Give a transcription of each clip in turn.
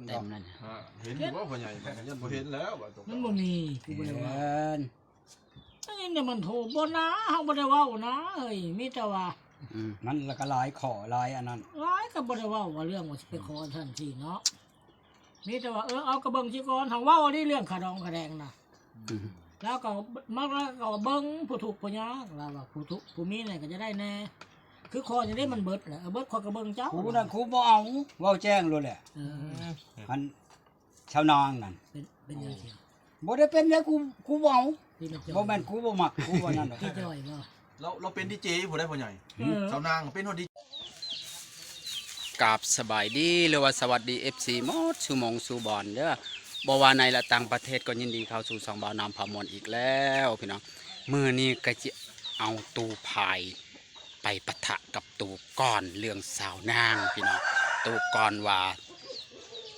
ເຕັມນັ້ນ ຮະ ເຫັນຢູ່ບໍ່ພໍ່ໃຫຍ່? ມັນຍັງບໍ່ເຫັນແລ້ວວ່າຕົວ ມັນບໍ່ມີ ກູບໍ່ໄດ້ວ່າ ເຫັນ ໄດ້ຍິນແຕ່ມັນໂທ ບໍ່ນາ ເຮົາບໍ່ໄດ້ເວົ້ານາເອີຍ ມີແຕ່ວ່າ ອືມ ມັນລະກະຫຼາຍຂໍ້ຫຼາຍອັນນັ້ນ ຫຼາຍກໍບໍ່ໄດ້ເວົ້າວ່າເລື່ອງວ່າຊິໄປຂໍອັນຊັ້ນຊີ້ເນາະ ມີແຕ່ວ່າ ເອີ ເອົາກະເບິ່ງຊິກ່ອນ ເຮົາເວົ້າອັນນີ້ເລື່ອງຂະດອງຂະແດງນະ ອືມ ລາວກໍມັກ ລາວກໍວ່າເບິ່ງຜູ້ທຸກຜູ້ຍາກ ລາວວ່າຜູ້ທຸກຜູ້ມີແດ່ກໍຈະໄດ້ແດ່ ຄືຂ້ອຍນີ້ເດ້ມັນເບິດແຫຼະ ເອີ ເບິດຂ້ອຍກໍເບິ່ງເຈົ້າ ກູນັ້ນກູບໍ່ເອົາ ເວົ້າແຈ້ງໂລດແຫຼະ ເອີ ອັນຊາວນາງນັ້ນ ເປັນ ເປັນຫຍັງ? ບໍ່ໄດ້ເປັນເດ້ ກູ ກູບໍ່ເອົາ ບໍ່ແມ່ນກູບໍ່ມັກ ກູວ່ານັ້ນດອກ ລາວ ລາວເປັນດີເຈຜູ້ໃດພໍ່ໃຫຍ່ ເອີ ຊາວນາງເປັນຮອດດີ ກາບສະບາຍດີ ຫຼືວ່າສະຫວັດດີ ເອັຟຊີ ໝົດສູ່ໝ່ອງສູ່ບ່ອນເດີ້ ບໍ່ວ່າໃນ ແລະ ຕ່າງປະເທດກໍຍິນດີເຂົ້າສູ່ຊ່ອງບ່າວນ້ຳພາມ່ວນອີກແລ້ວພີ່ນ້ອງ ມື້ນີ້ກໍຊິເອົາຕູ້ພາຍໄປປະທະກັບຕູ້ກ່ອນເລື່ອງສາວນາງພີ່ນ້ອງ ຕູ້ກ່ອນວ່າ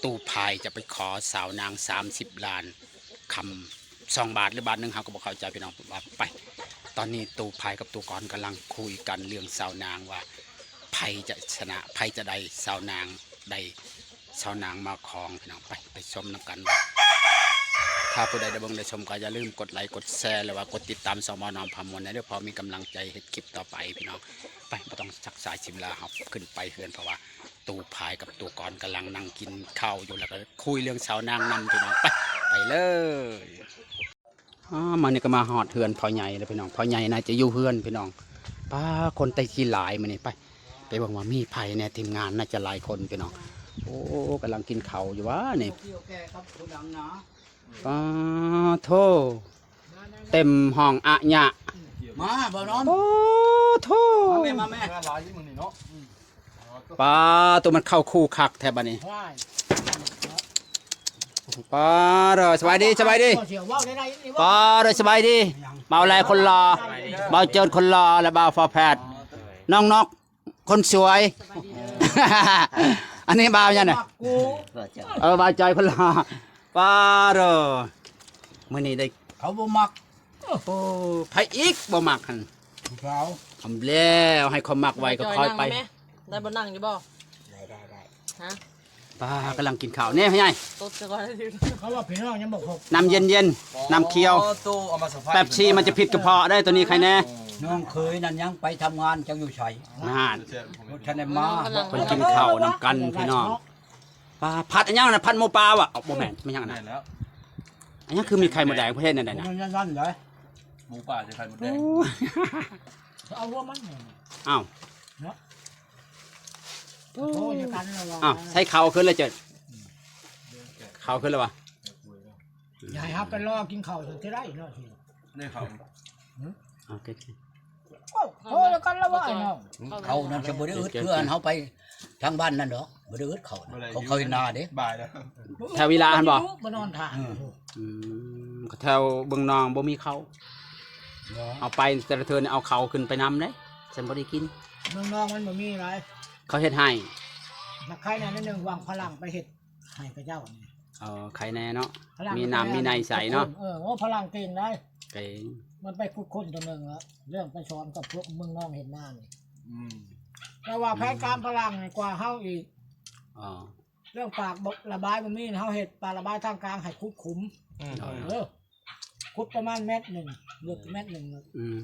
ຕູ້ພາຍຈະໄປຂໍສາວນາງສາມສິບລ້ານຄຳ ສອງບາດ ຫຼື ບາດໜຶ່ງ ເຮົາກໍບໍ່ເຂົ້າໃຈພີ່ນ້ອງ ວ່າໄປ ຕອນນີ້ຕູ້ພາຍກັບຕູ້ກ່ອນກຳລັງຄຸຍກັນເລື່ອງສາວນາງວ່າ ໃຜຈະຊະນະ ໃຜຈະໄດ້ສາວນາງ ໄດ້ສາວນາງມາຄອງພີ່ນ້ອງ ໄປ ໄປຊົມນຳກັນວ່າ ຖ້າຜູ້ໃດໄດ້ເບິ່ງໄດ້ຊົມກໍຢ່າລືມກົດໄລກົດແຊ ຫຼືວ່າກົດຕິດຕາມຊ່ອງບ່າວນ້ຳພາມ່ວນແດ່ເດີ້ ເພື່ອມີກຳລັງໃຈເຮັດຄລິບຕໍ່ໄປພີ່ນ້ອງ ໄປ ບໍ່ຕ້ອງຊັກສາຍເສຍເວລາ ເຮົາຂຶ້ນໄປເຮືອນ ເພາະວ່າຕູ້ພາຍກັບຕູ້ກ່ອນກຳລັງນັ່ງກິນເຂົ້າຢູ່ ແລ້ວກໍຄຸຍເລື່ອງສາວນາງນຳພີ່ນ້ອງ ໄປ ໄປເລີຍ. ອ້າ ມານີ້ກໍມາຮອດເຮືອນພໍ່ໃຫຍ່ແລ້ວພີ່ນ້ອງ ພໍ່ໃຫຍ່ໜ້າຈະຢູ່ເຮືອນພີ່ນ້ອງ ປ້າ ຄົນແຕ່ທີ່ຫຼາຍມື້ນີ້ ໄປ ໄປເບິ່ງວ່າມີໃຜແດ່ ທີມງານໜ້າຈະຫຼາຍຄົນພີ່ນ້ອງ ໂອ້ ກຳລັງກິນເຂົ້າຢູ່ຫວານີ້ ປ້າໂທ້ ເຕັມຫ້ອງອະຍະ ມາບໍ່ນອນ ໂອ້ໂທ້ ມາແມ່ ມາແມ່ ຫຼາຍຢູ່ມື້ນີ້ເນາະ ອືມ ປ້າ ໂຕມັນເຂົ້າຄູ່ຄັກແທ້ບາດນີ້ ປ້າເດີ ສະບາຍດີ ສະບາຍດີ ປ້າເດີ ສະບາຍດີ ບ່າວແລຄົນຫຼໍ່ ບ່າວເຈີນຄົນຫຼໍ່ ແລະ ບ່າວຟ້າແຝດ ນ້ອງນົກ ຄົນສວຍ ອັນນີ້ບ່າວຫຍັງນະ ເອີ ບ່າວຈອຍຄົນຫຼໍ່ ປ້າເດີ ມື້ນີ້ໄດ້ ເຂົາບໍ່ມັກ ໂອ້ ໃຜອີກບໍ່ມັກຫັ້ນ ຜູ້ສາວ ທຳແລ້ວ ໃຫ້ເຂົາມັກໄວ້ກໍຄ່ອຍໄປ ໄດ້ບໍ່ ນັ່ງຢູ່ບໍ່ ໄດ້ ໄດ້ ໄດ້ ຮະ ປ້າ ກຳລັງກິນເຂົ້າ ນີ້ພໍ່ໃຫຍ່ ຕົດຊະກ່ອນ ເຂົາວ່າພີ່ນ້ອງຍັງບໍ່ຄົບ ນ້ຳເຢັນໆ ນ້ຳຂຽວ ອໍ ໂຕເອົາມາສະພາຍ ເປັບຊີມັນຈະຜິດກະເພາະເດ້ ໂຕນີ້ໃຄແນ່ ນ້ອງເຂີຍນັ້ນຍັງໄປທຳງານ ເຈົ້າຢູ່ໃສ ນັ້ນ ບໍ່ທັນໄດ້ມາ ເພິ່ນກິນເຂົ້ານຳກັນພີ່ນ້ອງ ປາ ຜັດອັນຫຍັງນະ ຜັດໝູປ່າຫວາ ເອົ້າ ບໍ່ແມ່ນ ແມ່ນຫຍັງນະ ແມ່ນແລ້ວ ອັນຫຍັງຄືມີໄຂ່ມົດແດງ ເພິ່ນເຮັດແນວໃດນະ ນັ້ນໆ ເດ້ ໝູປ່າໃສ່ໄຂ່ມົດແດງ ໂອ້ຍ ເອົາຫົວມັນ ອ້າວ ເນາະ ໂອ້ຍ ໂອ້ຍ ກັນລະວ່າ ອ້າວ ໃສ່ເຂົ້າຂຶ້ນແລ້ວເຈົ້າ ເຂົ້າຂຶ້ນແລ້ວຫວາ ຢ່າໃຫ້ເຮົາໄປລໍກິນເຂົ້າຊິໄດ້ເນາະ ນີ້ເຂົ້າ ເອົາເກັບ ໂອ້ ໂອ້ ກັນລະວ່າ ອ້າຍນ້ອງ ເຂົ້ານັ້ນຈະບໍ່ໄດ້ອຶດ ເກັບ ຄືອັນເຮົາໄປທາງບ້ານນັ້ນດອກ ບໍ່ໄດ້ອຶດເຂົ້ານະ ບໍ່ໄດ້ ຂອງເຂົາເຮັດນາເດ້ ບ່າຍແລ້ວ ແຖວວິລາຫັ້ນບໍ່ ມານອນຖ້າ ອືມ ອືມ ແຖວເມືອງນອງບໍ່ມີເຂົ້າ ບໍ່ ເອົາໄປແຕ່ລະເທື່ອນີ້ເອົາເຂົ້າຂຶ້ນໄປນຳເດ້ ຊັ້ນບໍ່ໄດ້ກິນ ເມືອງນອງມັນບໍ່ມີຫຼາຍ ເຂົາເຮັດໃຫ້ ມັກໄຂ່ແນ່ໜ້ອຍໜຶ່ງ ຫວ່າງຝຣັ່ງໄປເຮັດໃຫ້ເຂົາເຈົ້ານີ້ ເອີ ໄຂ່ແນ່ເນາະ ຝຣັ່ງ ມີນ້ຳມີໃນໃສ່ເນາະ ເອີ ໂອ້ ຝຣັ່ງເກັ່ງໄດ໋ ເກັ່ງ ມັນໄປຂຸດຄົ້ນຕົວໜຶ່ງລະ ເລື່ອງໄປສອນກັບພວກເມືອງນອງເຮັດນານີ້ ອືມ ແຕ່ວ່າແຜນການຝຣັ່ງນີ້ກວ່າເຮົາອີກ ອໍ ເລື່ອງປາກລະບາຍບໍ່ມີ ເຮົາເຮັດປາກລະບາຍທາງກາງໃຫ້ຂຸດຂຸມ ອືມ ເອີ ຂຸດປະມານແມັດໜຶ່ງ ເລິກແມັດໜຶ່ງ ອືມ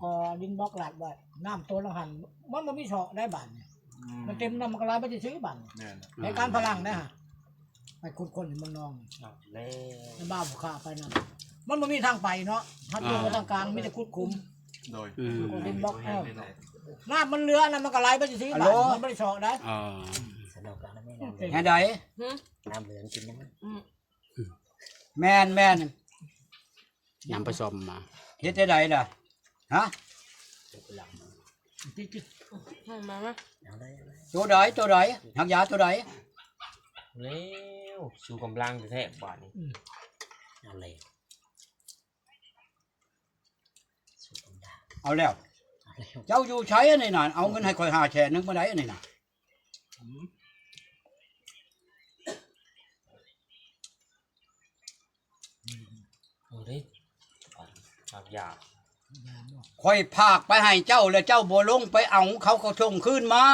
ກໍດິນບລັອກລັດໄວ້ ນ້ຳຕົວລະຫັ້ນ ມັນບໍ່ມີເຊາະໄດ້ບາດນີ້ ອືມ ມັນເຕັມນ້ຳມັນກໍໄຫຼໄປຊື່ໆບາດນີ້ ແມ່ນ ໃນການຝຣັ່ງໄດ້ຫະ ໄປຂຸດຄົ້ນໃນເມືອງນອງ ແລ້ວ ໃນບ້ານຜູ້ຂ້າໄປນັ້ນ ມັນບໍ່ມີທາງໄປເນາະ ເຮົາຕົວໄປທາງກາງ ມີແຕ່ຂຸດຂຸມ ໂດຍ ອືມ ດິນບລັອກ ເອີ ນ້ຳມັນເຫຼືອນະ ມັນກໍໄຫຼໄປຊື່ໆບາດນີ້ ມັນບໍ່ໄດ້ເຊາະໄດ້ ອໍ ສະດອກການແມ່ນ ແນວໃດ ນ້ຳເຫຼືອນກິນຍັງ ອືມ ແມ່ນໆ ຍາມປະສົມມາ ເຮັດແນວໃດລະ ຮະ ມາ ມາ ມາ ໂຕໃດ ໂຕໃດ ຮັກຢາໂຕໃດ ແລ້ວ ຊູກຳລັງແທ້ໆບາດນີ້ ອືມ ເອົາແລ້ວ ເອົາແລ້ວ ເຈົ້າຢູ່ໃສອັນນີ້ນະ ເອົາເງິນໃຫ້ຂ້ອຍຫ້າແສນໜຶ່ງມື້ໃດອັນນີ້ນະ ອືມ ເອົາເດ້ ອາບຢາ ຂ້ອຍຝາກໄປໃຫ້ເຈົ້າ ແລ້ວເຈົ້າບໍ່ລົງໄປເອົາ ເຂົາກໍສົ່ງຄືນມາ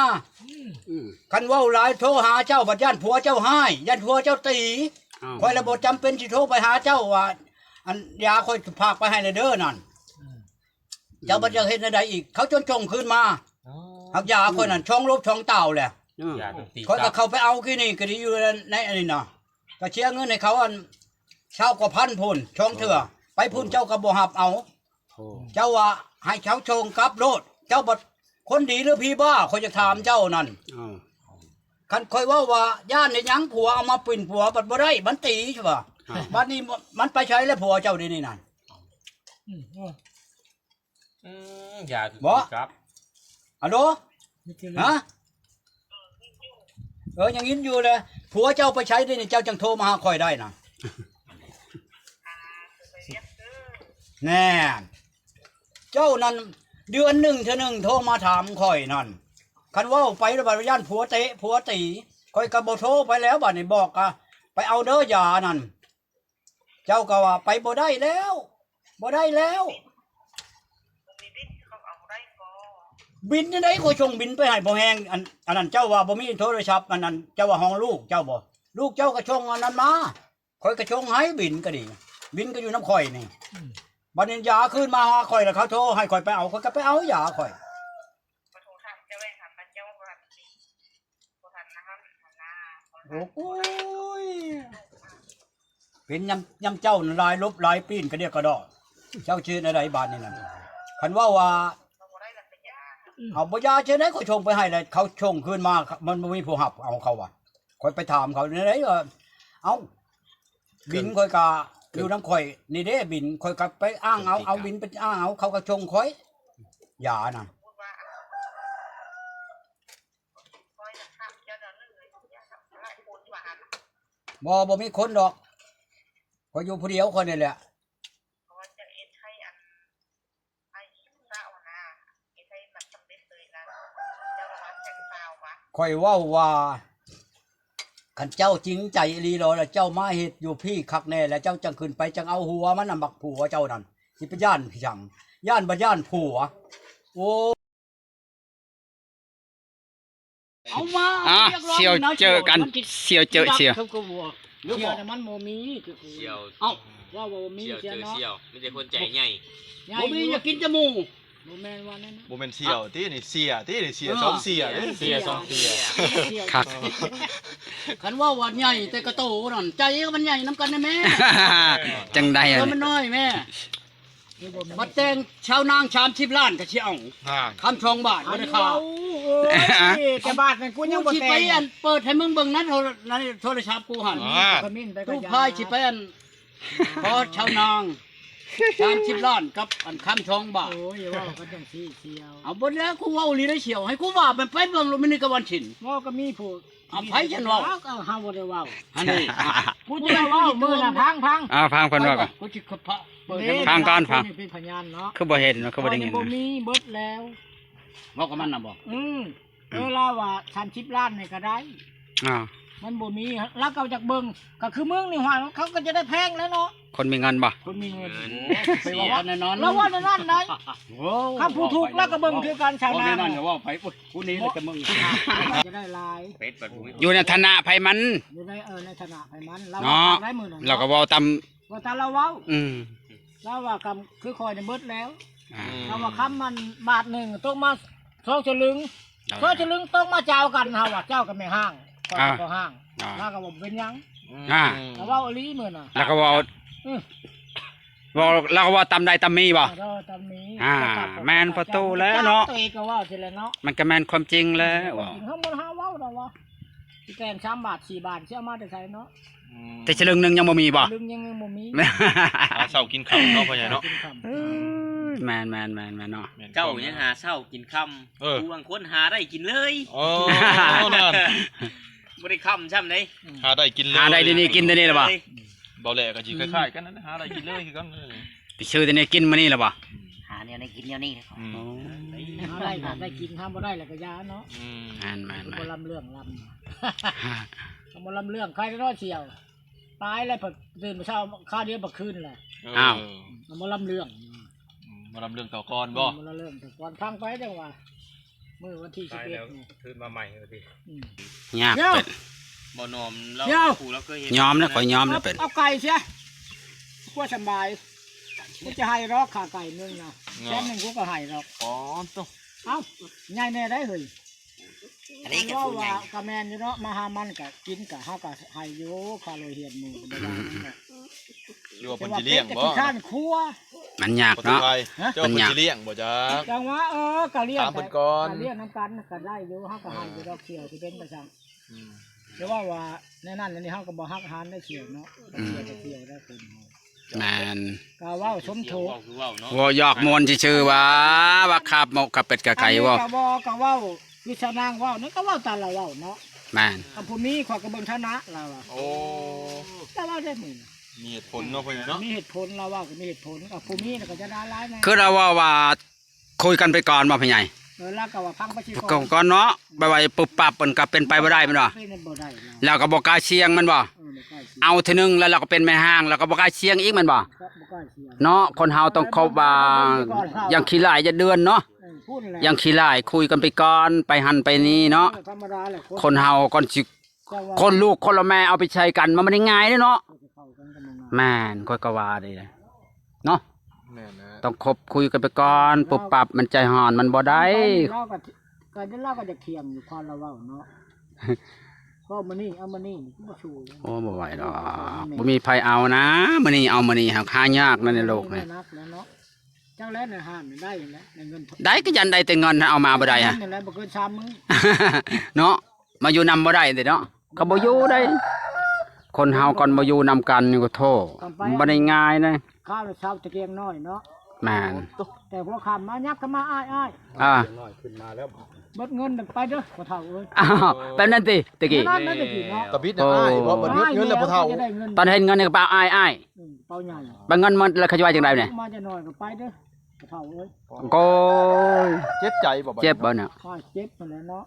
ອືມ ອືມ ຄັນເວົ້າຫຼາຍໂທຫາເຈົ້າ ບັດຢ້ານຜົວເຈົ້າຮ້າຍ ຢ້ານຜົວເຈົ້າຕີ. ອ້າວ ຂ້ອຍລະບໍ່ຈຳເປັນຊິໂທໄປຫາເຈົ້າວ່າ ອັນ ຢາຂ້ອຍຝາກໄປໃຫ້ແດ່ເດີນັ້ນ ເຈົ້າບັດຢາກເຮັດແນວໃດອີກ? ເຂົາຈົນສົ່ງຄືນມາ. ອໍ ຫາກຢາຂ້ອຍນັ້ນ ສອງລົບສອງຕ່າວແຫຼະ. ຢາຕ້ອງຕີ ຂ້ອຍກໍເຂົ້າໄປເອົາກີ້ນີ້ກໍດີຢູ່ໃນອັນນີ້ນະ ກໍເສຍເງິນໃຫ້ເຂົາອັນ ຊາວກວ່າພັນພຸ້ນ ສອງເທື່ອ. ອໍ ໄປພຸ້ນເຈົ້າກໍບໍ່ຮັບເອົາ. ໂອ້ ເຈົ້າວ່າໃຫ້ເຂົາສົ່ງກັບໂລດ ເຈົ້າບັດຄົນດີຫຼືຜີບ້າ ຂ້ອຍຈະຖາມເຈົ້ານັ້ນ. ອ້າວ ຄັນຂ້ອຍເວົ້າວ່າຢ້ານເຮັດຫຍັງ ຜົວເອົາມາປິ່ນຜົວ ບັດບໍ່ໄດ້ ມັນຕີ ວ່າ. ອ້າວ ບັດນີ້ມັນໄປໃສແລ້ວຜົວເຈົ້າດຽວນີ້ນັ້ນ? ອືມ ອືມ ຢາຄື ບໍ່ ກັບ. ອາໂລ ຮະ? ເອີ ຍັງຍິນຢູ່ແຫຼະ. ຜົວເຈົ້າໄປໃສດຽວນີ້ ເຈົ້າຈັ່ງໂທມາຫາຂ້ອຍໄດ້ນະ? ແນ່ ເຈົ້ານັ້ນເດືອນໜຶ່ງເທື່ອໜຶ່ງໂທມາຖາມຂ້ອຍນັ້ນ. ຄັນເວົ້າໄປແລ້ວບັດຢ້ານຜົວເຕະຜົວຕີ ຂ້ອຍກໍບໍ່ໂທໄປແລ້ວ. ບັດນີ້ບອກກະໄປເອົາເດີຢານັ້ນ ເຈົ້າກໍວ່າໄປບໍ່ໄດ້ແລ້ວ ບໍ່ໄດ້ແລ້ວ. ບິນຈັ່ງໃດ ຂ້ອຍສົ່ງບິນໄປໃຫ້ພໍແຮງ. ອັນ ອັນນັ້ນເຈົ້າວ່າບໍ່ມີໂທລະສັບ ອັນນັ້ນເຈົ້າວ່າຂອງລູກເຈົ້າບໍ? ລູກເຈົ້າກໍສົ່ງອັນນັ້ນມາ ຂ້ອຍກໍສົ່ງໃຫ້ ບິນກໍດີ ບິນກໍຢູ່ນຳຂ້ອຍນີ້. ອືມ ບັດນີ້ຢາຄືນມາຫາຂ້ອຍ ແລ້ວເຂົາໂທໃຫ້ຂ້ອຍໄປເອົາ ຂ້ອຍກໍໄປເອົາຢາຂ້ອຍ. ໂອ້ຍ ເປັນຍາມ ຍາມເຈົ້ານັ້ນຫຼາຍຫຼົບຫຼາຍປີ້ນກະດຽກກະດໍ້ ເຈົ້າຊິເຮັດແນວໃດບາດນີ້ນະ? ຄັນເວົ້າວ່າ ເອົາ ບໍ່ຢາກຈັ່ງໃດ ຂ້ອຍສົ່ງໄປໃຫ້ແລ້ວ ເຂົາສົ່ງຄືນມາ ມັນບໍ່ມີຜູ້ຮັບເອົາ ເຂົາວ່າ. ຂ້ອຍໄປຖາມເຂົາແນວໃດວ່າ ເອົ້າ ບິນຂ້ອຍກະຢູ່ນຳຂ້ອຍນີ້ເດ້ ບິນຂ້ອຍກະໄປອ້າງເອົາ ເອົາບິນໄປອ້າງເອົາ ເຂົາກະສົ່ງຂ້ອຍຢານະ. ບໍ່ ບໍ່ມີຄົນດອກ ຂ້ອຍຢູ່ຜູ້ດຽວຂ້ອຍນີ້ແຫຼະ. ຂ້ອຍເວົ້າວ່າ ຄັນເຈົ້າຈິງໃຈອີ່ຫຼີແລ້ວ ເຈົ້າມາເຮັດຢູ່ພີ້ຄັກແນ່ ແລ້ວເຈົ້າຈັ່ງຂຶ້ນໄປ ຈັ່ງເອົາຫົວມັນນະ ບັກຜົວເຈົ້ານັ້ນ ຊິໄປຢ້ານຫຍັງ? ຢ້ານບໍ່ຢ້ານຜົວ? ໂອ້ ເອົາມາ ອ່າ ຮຽກຮ້ອງ ສ່ຽວເຈີກັນ ມັນຊິ ສ່ຽວເຈີ ສ່ຽວ ເຈົ້າກໍບໍ່ ສ່ຽວນະມັນບໍ່ມີ ສ່ຽວ ເອົ້າ ວ່າບໍ່ມີ ສ່ຽວເຈີ ສ່ຽວເນາະ ສ່ຽວ ມີແຕ່ຄົນໃຈໃຫຍ່ ບໍ່ມີ ຢາກກິນແຕ່ໝູ່ ບໍ່ແມ່ນວ່ານັ້ນນະ ບໍ່ແມ່ນສ່ຽວຕິນີ້ ເສ່ຍຕິນີ້ ເສ່ຍ ເອີ ສອງເສ່ຍເດ້ ເສ່ຍສອງເສ່ຍ ຄັກ ຄັນເວົ້າວ່າໃຫຍ່ແຕ່ກະໂຕນັ້ນ ໃຈກໍມັນໃຫຍ່ນຳກັນນະແມ່ ຈັ່ງໃດ ເອີ ມັນນ້ອຍແມ່. ບັດແຕ່ງຊາວນາງສາມສິບລ້ານກໍຊິເອົາ ນານ ຄຳສອງບາດບໍ່ໄດ້ຄ່າ ໂອ້ຍ ແຕ່ບາດນັ້ນກູຍັງບໍ່ແຕ່ງ ກູຊິໄປອັນເປີດໃຫ້ມຶງເບິ່ງໃນໂທ ໃນໂທລະສັບກູຫັ້ນ ອ່າ ຕູ້ພາຍຊິໄປອັນ ຂໍຊາວນາງສາມສິບລ້ານກັບອັນຄຳສອງບາດ ໂອ້ຍ ຢ່າເວົ້າກັນຈັ່ງຊີ້ສ່ຽວ ເອົາບໍ່ແລ້ວ ກູເວົ້າອີ່ຫຼີໄດ໋ສ່ຽວ ໃຫ້ກູວ່າມັນໄປເບິ່ງໂລດ ມື້ນີ້ກໍວັນສິນ ເວົ້າກໍມີຜູ້ ເອົາ ໃຜຊັ້ນເວົ້າ? ເຮົາ ເຮົາບໍ່ໄດ້ເວົ້າ ອັນນີ້ ຜູ້ທີ່ເວົ້າມື້ນະ ຟັງ ຟັງ ອ່າ ຟັງເພິ່ນເວົ້າກ່ອນ ກູຊິເປີດໃຫ້ຟັງກ່ອນ ຟັງ ເປັນພະຍານເນາະ ຄືບໍ່ເຫັນ ຄືບໍ່ໄດ້ຍິນ ບໍ່ມີ ເບິດແລ້ວ ເວົ້າກັບມັນນະບໍ່? ອືມ ເອີ ລາວວ່າສາມສິບລ້ານນີ້ກໍໄດ້ ອ່າ ມັນບໍ່ມີ ລາວກໍຢາກເບິ່ງ ກໍຄືເມືອງນີ້ຫວາ ເຂົາກໍຈະໄດ້ແພງແລ້ວເນາະ ຄົນມີເງິນບໍ່? ຄົນມີເງິນ ເງິນ ໂອ້ ໄປເວົ້າກັນແນວນັ້ນ ລາວເວົ້າແນວນັ້ນໄດ໋ ໂອ້ ຄຳຜູ້ຖືກລາວກໍເບິ່ງຄືກັນ ຊາວນາ ເວົ້າແນວນັ້ນ ເວົ້າໄປ ໂອ້ຍ ຜູ້ນີ້ແລ້ວແຕ່ມຶງ ຈະໄດ້ຫຼາຍ ເປັດບັດບໍ່ມີ ຢູ່ໃນຖານະໃຜມັນ ຢູ່ໃນ ເອີ ໃນຖານະໃຜມັນ ລາວ ເນາະ ວ່າຕາມຫຼາຍມື້ນັ້ນ ລາວກໍເວົ້າຕາມ ວ່າຕາມລາວເວົ້າ ອືມ ລາວວ່າຄຳຄືຂ້ອຍນີ້ເບິດແລ້ວ ອ່າ ລາວວ່າຄຳມັນບາດໜຶ່ງຕົກມາສອງສະລຶງ ເອີ ສອງສະລຶງຕົກມາຈາວກັນ ເຮົາວ່າເຈົ້າກັບແມ່ຮ້າງ ຂ້ອຍກັບພໍ່ຮ້າງ ອ່າ ລາວກໍບໍ່ເປັນຫຍັງ ອ່າ ລາວເວົ້າອີ່ຫຼີມື້ນະ ລາວກໍເວົ້າ ອື ເວົ້າ ລາວກໍເວົ້າຕາມໄດ້ຕາມມີບໍ່? ເອີ ຕາມມີ ອ່າ ແມ່ນປະຕູແລ້ວເນາະ ໂຕເອງກໍເວົ້າຊີ້ແຫຼະເນາະ ມັນກໍແມ່ນຄວາມຈິງແລ້ວ ເຮົາບໍ່ຫາເວົ້າດອກວ່າ ຊິແຕ່ງສາມບາດສີ່ບາດ ຊິເອົາມາແຕ່ໃສເນາະ ອືມ ແຕ່ສະລຶງໜຶ່ງຍັງບໍ່ມີບໍ່? ສະລຶງຍັງ ຍັງບໍ່ມີ ຫາເຊົ້າກິນຄ່ຳເນາະ ພໍ່ໃຫຍ່ເນາະ ກິນຄ່ຳ ເອີ ແມ່ນໆໆໆເນາະ ເຈົ້າຍັງຫາເຊົ້າກິນຄ່ຳ ເອີ ຜູ້ບາງຄົນຫາໄດ້ກິນເລີຍ ເອີ ນັ້ນ ບໍ່ໄດ້ຄ່ຳຊ້ຳເດ້ ຫາໄດ້ກິນເລີຍ ຫາໄດ້ດຽວນີ້ກິນດຽວນີ້ລະບໍ່? ເບົາແຫຼກໍຊິຄ້າຍໆກັນນັ້ນ ຫາໄດ້ກິນເລີຍຄືກັນ ໄປຊື້ແຕ່ແນວກິນມື້ນີ້ລະບໍ່? ຫາແນວໃດກິນແນວນີ້ ອືມ ໂອ້ຍ ຫາໄດ້ກໍໄດ້ກິນ ຫາບໍ່ໄດ້ລະກໍຢ່າເນາະ ອືມ ແມ່ນໆໆ ບໍ່ລຳເລື່ອງລຳ ຄຳວ່າລຳເລື່ອງ ໃຄເນາະສ່ຽວ ຕາຍແລ້ວ ຕື່ນມາເຊົ້າຄາວດຽວບັດຄືນແຫຼະ ເອີ ອ້າວ ຄຳວ່າລຳເລື່ອງ ອືມ ບໍ່ລຳເລື່ອງຕໍ່ກ່ອນບໍ່? ອືມ ບໍ່ລຳເລື່ອງຕໍ່ກ່ອນ ຟັງໄປຈັ່ງວ່າ ມື້ວັນທີສິບເອັດນີ້ ຄືນມາໃໝ່ວ່າຕິ. ອືມ ຍາກເປັນ ບໍ່ນອມລາວ ເຈົ້າ ຜູ້ລາວເຄີຍເຮັດ ຍອມແລ້ວ ຂ້ອຍຍອມແລ້ວເປັນ ເອົາໄກ່ເສຍ ກວ່າສະບາຍ ກູຈະໃຫ້ດອກຄ່າໄກ່ໜຶ່ງນະ ແສນໜຶ່ງກູກໍໃຫ້ດອກ. ອໍ ໂຕ ເອົ້າ ໃຫຍ່ແດ່ໄດ໋ເຮີ້ຍ. ອັນນີ້ກໍຜູ້ໃຫຍ່ ເວົ້າວ່າກໍແມ່ນຢູ່ເນາະ ມາຫາມັນກໍກິນ ກໍເຮົາກໍໃຫ້ຢູ່ ຄ່າໂລງຮຽນໝູ່ກໍບໍ່ວ່າຫຍັງດອກ. ຫຼືວ່າເພິ່ນຊິລ້ຽງບໍ່? ແຕ່ວ່າເປັນກໍຂີ້ຄ້ານຄົວ ມັນຍາກເນາະ ເຈົ້າ ມັນຍາກ ເພິ່ນຊິລ້ຽງບໍ່ຈັກ? ຈັ່ງວ່າ ເອີ ກໍລ້ຽງ ຖາມເພິ່ນກ່ອນ ກໍລ້ຽງນຳກັນກໍໄດ້ຢູ່ ເຮົາກໍໃຫ້ຢູ່ດອກ ສ່ຽວຊິເປັນໄປຊັ້ນ. ອືມ ແຕ່ວ່າ ວ່າແນວນັ້ນແນວນີ້ ເຮົາກໍບໍ່ຮັກຫານໄດ້ສ່ຽວເນາະ ອືມ ສ່ຽວກໍສ່ຽວໄດ້ຄົນເຮົາ. ແມ່ນ ກໍເວົ້າສົມໂທດ ເວົ້າຄືເວົ້າເນາະ ເວົ້າຢອກມ່ວນຊື່ໆ ວ່າ ວ່າຄາບໝົກຄາບເປັດກະໄກ່ ອັນນີ້ ເວົ້າ ກໍບໍ່ ກໍເວົ້າ ຄືຊານາງເວົ້ານັ້ນ ກໍເວົ້າຕາມລາວເວົ້າເນາະ. ແມ່ນ ຄັນຜູ້ມີ ຂ້ອຍກໍເບິ່ງຖານະລາວວ່າ. ໂອ້ ລາວເວົ້າໄດ້ມື້ ມີເຫດຜົນເນາະ ພໍ່ໃຫຍ່ເນາະ ມີເຫດຜົນ ລາວເວົ້າກໍມີເຫດຜົນ ກໍຜູ້ມີນະກໍຈະດ່າຫຼາຍແດ່. ຄືລາວເວົ້າວ່າ ຄຸຍກັນໄປກ່ອນບໍ່ ພໍ່ໃຫຍ່? ເອີ ລາວກໍວ່າຟັງໄປຊິກ່ອນ ກ່ອນເນາະ ໄປໄວປຶບປັບ ມັນກໍເປັນໄປບໍ່ໄດ້ແມ່ນບໍ່? ເປັນໄປບໍ່ໄດ້ແລ້ວ ລາວກໍບໍ່ກ້າສ່ຽງແມ່ນບໍ່? ເອີ ບໍ່ກ້າສ່ຽງ ແລ້ວກໍບໍ່ກ້າສ່ຽງ ແລ້ວກໍບໍ່ກ້າຊິແຮງອີກແມ່ນບໍ່? ກໍບໍ່ກ້າສ່ຽງເນາະ. ຄົນເຮົາຕ້ອງຄົບວ່າ ເອີ ບໍ່ຕ້ອງໄປກ່ອນລາວ ຢ່າຂີ້ຫຼ້າຍຢ່າເດືອນເນາະ ເອີ ພຸ້ນແຫຼະ ຢ່າຂີ້ຫຼ້າຍ ຄຸຍກັນໄປກ່ອນ ໄປຫັ້ນໄປນີ້ເນາະ. ເອີ ທຳມະດາແຫຼະ ຄົນ ຄົນເຮົາກ່ອນຊິ ເຈົ້າວ່າ ຄົນລູກຄົນລະແມ່ເອົາໄປໃສ່ກັນ ມັນບໍ່ໄດ້ງ່າຍເດ້ເນາະ. ເອີ ຊິເຂົ້າກັນກໍບໍ່ງ່າຍ ແມ່ນ ຂ້ອຍກໍວ່າເດ້ເນາະ ແມ່ນນະ ຕ້ອງຄົບຄຸຍກັນໄປກ່ອນ ປຸບປັບ ມັນໃຈຮ້ອນ ມັນບໍ່ໄດ້. ລາວກໍ ກໍລາວກໍຢາກຖຽງຢູ່ ຄວາມລາວເວົ້າເນາະ ເວົ້າມື້ນີ້ເອົາມື້ນີ້ ບໍ່ສູ້. ໂອ້ ບໍ່ໄຫວດອກ ບໍ່ມີໃຜເອົານະ ມື້ນີ້ເອົາມື້ນີ້ ຫາຍາກນະໃນໂລກນີ້ ໜັກແລ້ວເນາະ. ຈັກແລ້ວໃນຮ້ານໄດ້ແລ້ວ ໄດ້ເງິນ ໄດ້ກໍຢ້ານໄດ້ແຕ່ເງິນ ເອົາມາບໍ່ໄດ້ຫະ ນັ້ນແຫຼະ ບໍ່ເກີນສາມມື້ ເນາະ. ມາຢູ່ນຳບໍ່ໄດ້ເດ້ເນາະ ກໍບໍ່ຢູ່ໄດ້. ຄົນເຮົາກ່ອນບໍ່ຢູ່ນຳກັນນີ້ກໍໂທ້ ມັນບໍ່ໄດ້ງ່າຍນະ. ຂ້າວເຊົ້າຕະກຽງນ້ອຍເນາະ ແມ່ນ ແຕ່ຫົວຄ່ຳມາ ຍັບເຂົ້າມາອ້າຍ ອ້າຍ ອ່າ ນ້ອຍຂຶ້ນມາແລ້ວ ເບິດເງິນໄປເດີພໍ່ເຖົ້າເອີຍ. ອ້າວ ແບບນັ້ນຕິ ແຕ່ກີ້ ນັ້ນແຫຼະແຕ່ກີ້ເນາະ ຕະບິດນະ ໂອ້ ອ້າຍ ເພາະເບິດເງິນແລ້ວພໍ່ເຖົ້າ ຕອນເຫັນເງິນນີ້ກໍໄປເອົາອ້າຍ ອ້າຍ ອືມ ເປົາໃຫຍ່ ໄປເງິນໝົດແລ້ວ ເຂົາຊິວ່າຈັ່ງໃດແດ່? ມາຈະໜ້ອຍກໍໄປເດີ ເຖົ້າເອີຍ. ໂອ້ຍ ເຈັບໃຈບໍ່ ເຈັບບໍ່ນະ? ຂ້ອຍເຈັບຫັ້ນແຫຼະເນາະ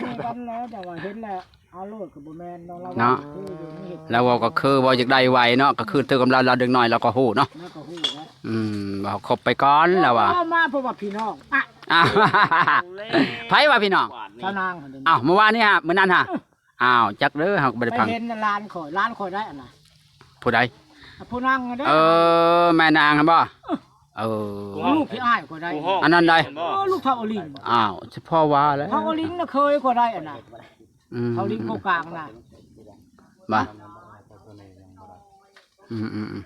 ມີກັນແລ້ວ ແຕ່ວ່າເຫັນແລ້ວ ເອົາໂລດກໍບໍ່ແມ່ນເນາະ ລາວ ເນາະ ຄືຢູ່ມີເຫດ ລາວເວົ້າກໍຄືເວົ້າຢາກໄດ້ໄວເນາະ ກໍຄືຖືກກັບລາວ ລາວເດັກນ້ອຍລາວກໍຮູ້ເນາະ ລາວກໍຮູ້ແລ້ວ ອືມ ເວົ້າຄົບໄປກ່ອນລາວວ່າ ເວົ້າມາເພາະວ່າພີ່ນ້ອງ ອະ ໃຜວ່າພີ່ນ້ອງ? ຊາວນາງຫັ້ນເດ້ ອ້າວ ມື້ວານນີ້ຫະ ມື້ນັ້ນຫະ ອ້າວ ຈັກເດີ ເຮົາກໍບໍ່ໄດ້ຟັງ ໄປເຫັນຫຼານຂ້ອຍ ຫຼານຂ້ອຍໄດ້ອັນນະ ຜູ້ໃດ? ຜູ້ນາງເດ້ ເອີ ແມ່ນາງຫັ້ນບໍ່? ເອີ ເອີ ລູກທີ່ອ້າຍຂ້ອຍໄດ້ ອັນນັ້ນໃດ? ເອີ ລູກເຖົ້າອະລິງ ອ້າວ ສະເພາະວ່າແລ້ວ ເຖົ້າອະລິງນະ ເຄີຍຂ້ອຍໄດ້ອັນນະ ອືມ ເຖົ້າອະລິງໂຄກາງນະ ວ່າ ອືມໆ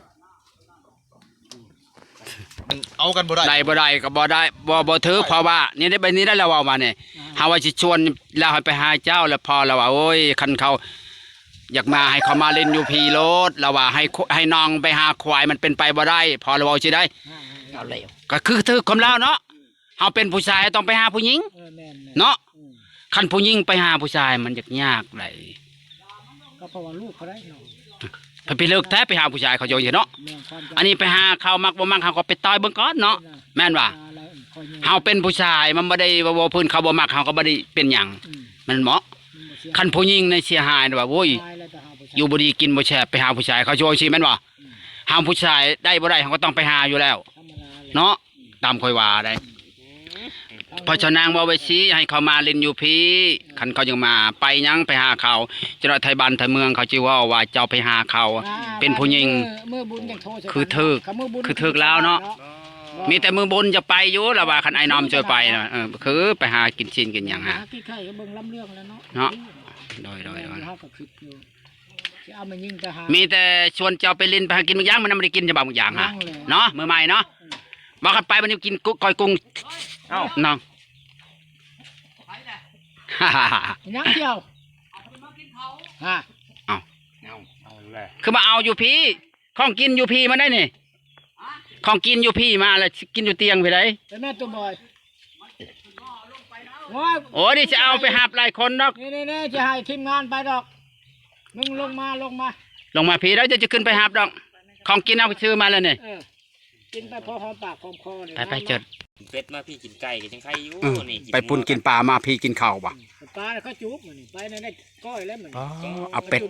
ໆ ມັນເອົາກັນບໍ່ໄດ້ ໄດ້ບໍ່ໄດ້ກໍບໍ່ໄດ້ ບໍ່ ບໍ່ຖືກ ເພາະວ່ານີ້ໄດ້ ແບບນີ້ໄດ້ ລາວເວົ້າມານີ້ ອ່າ ເຮົາວ່າຊິຊວນລາວໃຫ້ໄປຫາເຈົ້າ ແລ້ວພໍ່ລາວວ່າ ໂອ້ຍ ຄັນເຂົາຢາກມາ ໃຫ້ເຂົາມາຫຼິ້ນຢູ່ພີ້ໂລດ ລາວວ່າ ໃຫ້ ໃຫ້ນ້ອງໄປຫາຄວາຍ ມັນເປັນໄປບໍ່ໄດ້ ພໍ່ລາວເວົ້າຊີ້ໄດ໋ ອ່າ ເອົາແລ້ວ ກໍຄືຖືກຄວາມລາວເນາະ ເຮົາເປັນຜູ້ຊາຍຕ້ອງໄປຫາຜູ້ຍິງ ເອີ ແມ່ນໆ ເນາະ ອືມ ຄັນຜູ້ຍິງໄປຫາຜູ້ຊາຍມັນຍາກໆໃດ ກໍເພາະວ່າລູກເຂົາໄດ້ເນາະ ເພິ່ນໄປເລິກແທ້ ໄປຫາຜູ້ຊາຍເຂົາຢູ່ເນາະ ແມ່ນ ຄວາມ ອັນນີ້ໄປຫາເຂົາ ມັກບໍ່ມັກເຮົາກໍໄປຕໍ່ເບິ່ງກ່ອນເນາະ ແມ່ນບໍ່? ເຮົາເປັນຜູ້ຊາຍ ມັນບໍ່ໄດ້ວ່າ ວ່າເພິ່ນເຂົາບໍ່ມັກ ເຮົາກໍບໍ່ໄດ້ເປັນຫຍັງ ອືມ ແມ່ນບໍ່? ມັນບໍ່ເສຍ ຄັນຜູ້ຍິງນີ້ເສຍຫາຍວ່າ ໂອ້ຍ ຢູ່ບໍ່ດີກິນບໍ່ແຊບ ໄປຫາຜູ້ຊາຍ ເຂົາຊິວ່າຈັ່ງຊີ້ແມ່ນບໍ່? ອືມ ເຮົາຜູ້ຊາຍໄດ້ບໍ່ໄດ້ ເຮົາກໍຕ້ອງໄປຫາຢູ່ແລ້ວ ທຳມະດາແຫຼະ ເນາະ ຕາມຂ້ອຍວ່າໄດ໋ ອືມ ເພາະຊາວນາງເວົ້າໄວ້ຊີ້ ໃຫ້ເຂົາມາຫຼິ້ນຢູ່ພີ້ ຄັນເຂົາຍັງມາ ໄປຫຍັງໄປຫາເຂົາ ຈະໄດ້ໄທບ້ານໄທເມືອງ ເຂົາຊິເວົ້າວ່າເຈົ້າໄປຫາເຂົາ ອ່າ ເປັນຜູ້ຍິງ ມື້ ມື້ບຸນຈັ່ງໂທໃສ່ ຄືຖືກ ຄືຖືກລາວເນາະ ມີແຕ່ມື້ບຸນຈະໄປຢູ່ ລາວວ່າ ຄັນອ້າຍນ້ອມຊ່ວຍໄປນະ ເອີ ຄືໄປຫາກິນຊີ້ນກິນຫຍັງຫາ ຫາກິນໄຂ່ກໍເບິ່ງລຳເລື່ອງແລ້ວເນາະ ເນາະ ໂດຍໆໆ ເຮົາກໍຄິດຢູ່ ຊິເອົາມາຍິງໄປຫາ ມີແຕ່ຊວນເຈົ້າໄປຫຼິ້ນໄປຫາກິນໝາກຢາງ ມັນຍັງບໍ່ໄດ້ກິນຈະບາກໝາກຢາງຫາ ຍັງແຫຼະ ເນາະ ມື້ໃໝ່ເນາະ ອືມ ວ່າກັນໄປ ມັນຍັງກິນກຸ ກ້ອຍກຸ້ງ ເອົ້າ ນ້ອງ ຍັງທ່ຽວ ຮະ ເອົ້າ ເອົ້າ ເອົາແຫຼະ ຄືມາເອົາຢູ່ພີ້ ຂອງກິນຢູ່ພີ້ມາໄດ້ນີ້ ຂອງກິນຢູ່ພີ້ມາແລ້ວ ກິນຢູ່ຕຽງພີ້ໄດ໋ ເປັນແມ່ຕູ້ບອຍ ໂອ້ຍ ໂອ້ຍ ນີ້ຊິເອົາໄປຮັບຫຼາຍຄົນດອກ ນີ້ໆໆ ຊິໃຫ້ທີມງານໄປດອກ ມຶງລົງມາ ລົງມາ ລົງມາພີ້ແລ້ວ ຈະ ຈະຂຶ້ນໄປຮັບດອກ ຂອງກິນເຮົາຊື້ມາແລ້ວນີ້ ເອີ ກິນໄປພໍຫອມປາກຫອມຄໍນີ້ ໄປໆ ເຈີ ກິນເປັດມາພີ້ກິນໄກ່ກໍຍັງໄຄຢູ່ ອືມ ນີ້ ໄປປຸ້ນກິນປາມາພີ້ກິນເຂົ້າບໍ່ ປາເຂົາຈຸກມື້ນີ້ ໄປນັ້ນໄດ້ກ້ອຍແລ້ວມື້ນີ້ ອໍ ເອົາເປັດ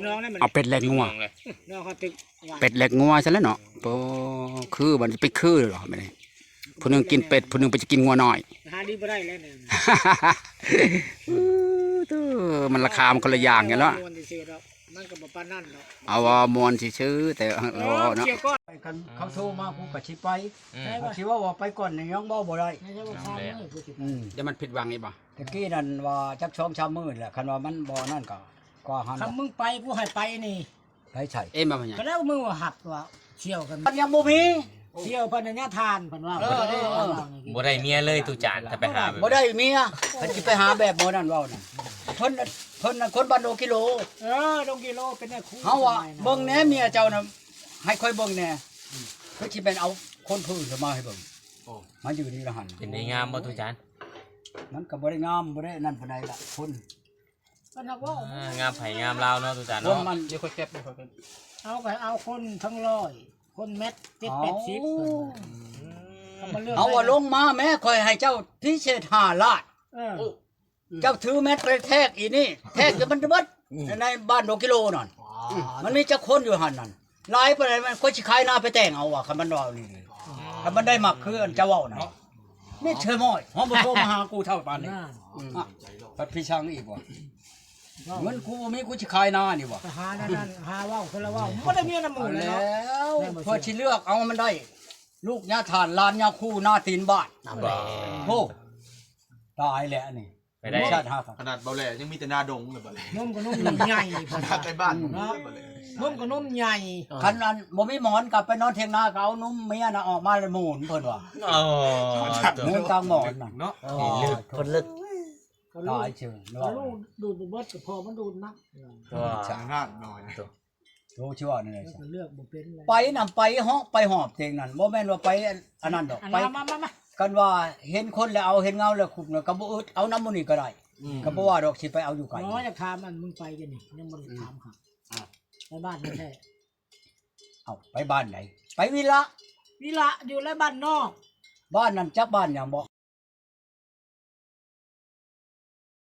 ເອົາເປັດແລກງົວ ນ້ອງເຂົາຕຶກ ເປັດແລກງົວຊັ້ນແຫຼະເນາະ ໂອ້ ຄືບັດນີ້ໄປຄືເນາະ ບັດນີ້ ຜູ້ໜຶ່ງກິນເປັດ ຜູ້ໜຶ່ງໄປຈະກິນງົວນ້ອຍ ອັນນີ້ບໍ່ໄດ້ແລ້ວນີ້ ໂອ້ ໂທ້ ມັນລາຄາມັນຄົນລະຢ່າງກັນເນາະ ມ່ວນຊື່ໆດອກ ມັນກໍບໍ່ປານນັ້ນດອກ ເອົາວ່າມ່ວນຊື່ໆ ແຕ່ ເອີ ເວົ້າເນາະ ໄປກັນ ເຂົາໂທມາ ກູກໍຊິໄປ ອືມ ຊິເວົ້າວ່າໄປກ່ອນນີ້ຍັງເວົ້າບໍ່ໄດ້ ອືມ ດຽວມັນຜິດຫວັງອີກບໍ່? ຕະກີ້ນັ້ນວ່າຈັກສອງສາມມື້ແຫຼະ ຄັນວ່າມັນບໍ່ນັ້ນກໍ ກໍຫັ້ນ ຄັນມຶງໄປ ກູໃຫ້ໄປນີ້ ໄປໃສ? ເອີ ມາເປັນຫຍັງ? ກໍແລ້ວມຶງວ່າຮັກວ່າ ສ່ຽວກັນ ມັນຍັງບໍ່ມີ ສ່ຽວພັນຍາທານ ເພິ່ນວ່າ ເອີ ເອີ ເອີ ບໍ່ໄດ້ເມຍເລີຍຕຸຈານ ຖ້າໄປຫາ ບໍ່ໄດ້ເມຍ ຄັນຊິໄປຫາແບບໝໍນັ້ນເວົ້ານັ້ນ ເພິ່ນ ເພິ່ນນັ້ນຄົນບ້ານດອງກິໂລ ເອີ ດອງກິໂລ ເປັນນາຍຄູ ເຮົາວ່າ ເບິ່ງແດ່ເມຍເຈົ້ານະ ໃຫ້ຂ້ອຍເບິ່ງແດ່ ຄືຊິແມ່ນເອົາຄົນຜູ້ອື່ນເຂົ້າມາໃຫ້ເບິ່ງ ໂອ້ ມາຢືນຢູ່ລະຫັ້ນ ເປັນໄດ້ງາມບໍ່ຕຸຈານ? ມັນກໍບໍ່ໄດ້ງາມ ບໍ່ໄດ້ນັ້ນປານໃດລະ ຄົນ ກໍນັກເວົ້າ ອ່າ ງາມໃຜງາມລາວເນາະ ຕຸຈານເນາະ ຄົນມັນ ດຽວຂ້ອຍແກັບໃຫ້ເພິ່ນ ເອົາກໍເອົາຄົນທັງຮ້ອຍ ຄົນແມັດເຈັດແປດສິບ ເອົາ ເພິ່ນວ່າ ເອົາ ເອົາວ່າລົງມາແມ້ ຂ້ອຍໃຫ້ເຈົ້າພິເສດຫ້າລ້ານ ເອີ ໂອ້ ເຈົ້າຖືແມັດໄປແທກອີນີ້ ແທກຢູ່ມັນເບິດ ອືມ ໃນບ້ານດອງກິໂລນັ້ນ ວ້າວ ມັນມີຈັກຄົນຢູ່ຫັ້ນນັ້ນ ຫຼາຍປານໃດ ມັນ ຂ້ອຍຊິຂາຍນາໄປແຕ່ງເອົາວ່າ ຄັນມັນເວົ້ານີ້ ຄັນມັນໄດ້ມັກຄືອັນເຈົ້າເວົ້ານັ້ນ ເນາະ ມິດເຊີໝ້ອຍ ຮອດບໍ່ໂທມາຫາກູເທົ່າປານນີ້ ນັ້ນ ອືມ ອະ ບັດພີ່ຊັງອີກວ່າ ເງິນກູບໍ່ມີ ກູຊິຂາຍນານີ້ຫວາ ໄປຫານັ້ນ ຫາເວົ້າ ເພິ່ນລະເວົ້າ ບໍ່ໄດ້ເມຍນຳໝູ່ແລ້ວເນາະ ແລ້ວເພິ່ນຊິເລືອກເອົາມັນໄດ້ ລູກຍາທ່ານ ຫຼານຍາຄູ ໜ້າຕີນບ້ານ ໂອ້ ຕາຍແລ້ວອັນນີ້ ໄປໄດ້ ຂະໜາດເບົາແຫຼຍັງມີແຕ່ໜ້າດົງເລີຍ ເບົາແຫຼ ນົມກໍນົມໃຫຍ່ ຂະໜາດໃນບ້ານ ເນາະ ນົມກໍນົມໃຫຍ່ ຄັນອັນບໍ່ມີໝອນກໍໄປນອນຖຽງນາ ກໍເອົານົມເມຍນະອອກມາແລ້ວໝູນ ເພິ່ນວ່າ ໂອ້ ໝູນກາງໝອນນະ ເນາະ ເລິກ ເພິ່ນເລິກ ຕາຍເຊີຍ ລູກດູດບໍ່ເບິດກໍພໍມັນດູດໜັກ ໂອ້ ຂະໜາດນ້ອຍ ໂຕ ໂຕຊິວ່າແນວໃດ ເລືອກບໍ່ເປັນ ໄປນຳ ໄປເຫາະໄປຫອບເຕັງນັ້ນ ບໍ່ແມ່ນວ່າໄປອັນນັ້ນດອກ ໄປ ມາ ມາ ມາ ຄັນວ່າເຫັນຄົນແລ້ວເອົາ ເຫັນເງົາແລ້ວຄຸບ ກໍບໍ່ອຶດ ເອົານຳໝູ່ນີ້ກໍໄດ້ ອືມ ກໍບໍ່ວ່າດອກ ຊິໄປເອົາຢູ່ໄກ ໝໍຢາກຖາມ ອັນມຶງໄປກັນນີ້ ຍັງບໍ່ໄດ້ຖາມ ອ່າ ໄປບ້ານໃດແທ້? ເອົ້າ ໄປບ້ານໃດ? ໄປວິລະ ວິລະ ຢູ່ໃນບ້ານນອກ ບ້ານນັ້ນຈັກບ້ານຫຍັງບໍ່?